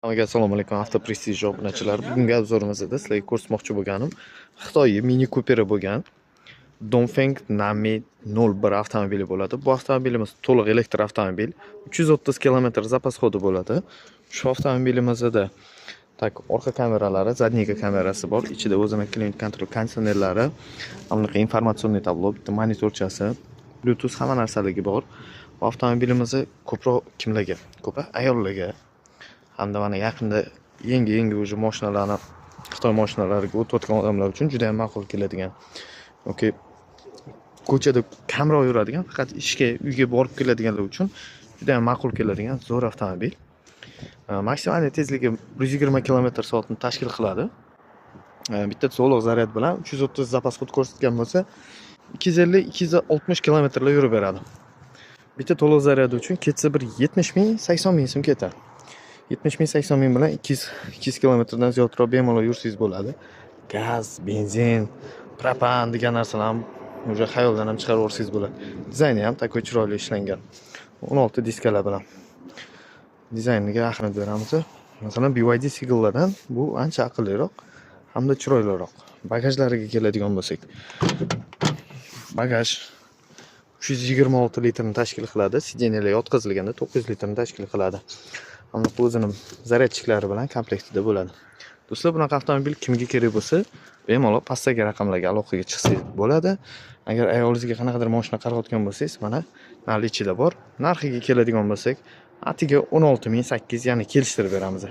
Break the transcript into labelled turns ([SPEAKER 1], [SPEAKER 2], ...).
[SPEAKER 1] Hammaga assalomu alaykum, Avto Prestij obunachilari. Bugungi обзор imizda sizlarga ko'rsatmoqchi bo'lganim Xitoy Mini Cooper'i bo'lgan Dongfeng Nammi 01 avtomobili bo'ladi. Bu avtomobilimiz to'liq elektr avtomobil. 330 km запас хода bo'ladi. Shu avtomobilimizda так orqa kameralari, задний kamerasi bor. Ichida o'zini климат контроль, konditsionerlari, bunaqa информационный табло, bitta monitorchasi, Bluetooth, hamma narsaligi bor. Bu avtomobilimizni ko'proq kimlarga? Ko'proq ayollarga hamda mana yaqinda yangi yangi уже moshinalarni, Xitoy moshinalariga o'tayotgan odamlar uchun juda ham ma'qul keladigan yoki ko'chada kamroq yuradigan, faqat ishga, uyga borib keladiganlar uchun juda ham ma'qul keladigan zo'r avtomobil. Maksimal tezligi 120 kilometr soatni tashkil qiladi. Bitta to'liq zaryad bilan 330 запас ход ko'rsatgan bo'lsa, 250, 260 kilometrlar yurib beradi. Bitta to'liq zaryad uchun ketsa, bir 70 ming, 80 ming so'm ketadi. 70 ming, 80 ming bilan 200 kilometrdan ziyodroq bemalol yursangiz bo'ladi. Gaz, benzin, propan degan narsalarni уже xayoldan ham chiqarib yuborsangiz bo'ladi. Dizayni ham такой chiroyli ishlangan, 16 diskalar bilan. Dizayniga ahamiyat beramiz. Masalan, BYD Seagulllardan bu ancha aqlliroq hamda chiroyliroq. Bagajlariga keladigan bo'lsak, bagaj 326 litrni tashkil qiladi. Сиденья lar yotqizilganda 900 litrni tashkil qiladi. Hamda o'zini зарядчик lari bilan komplektida bo'ladi. Do'stlar, bunaqa avtomobil kimga kerak bo'lsa, bemalol pastdagi raqamlarga aloqaga chiqsangiz bo'ladi. Agar ayolingizga qanaqadir moshina qarayotgan bo'lsangiz, mana, наличие da bor. Narxiga keladigan bo'lsak, atigi 16 800, ya'ni kelishtirib beramiz.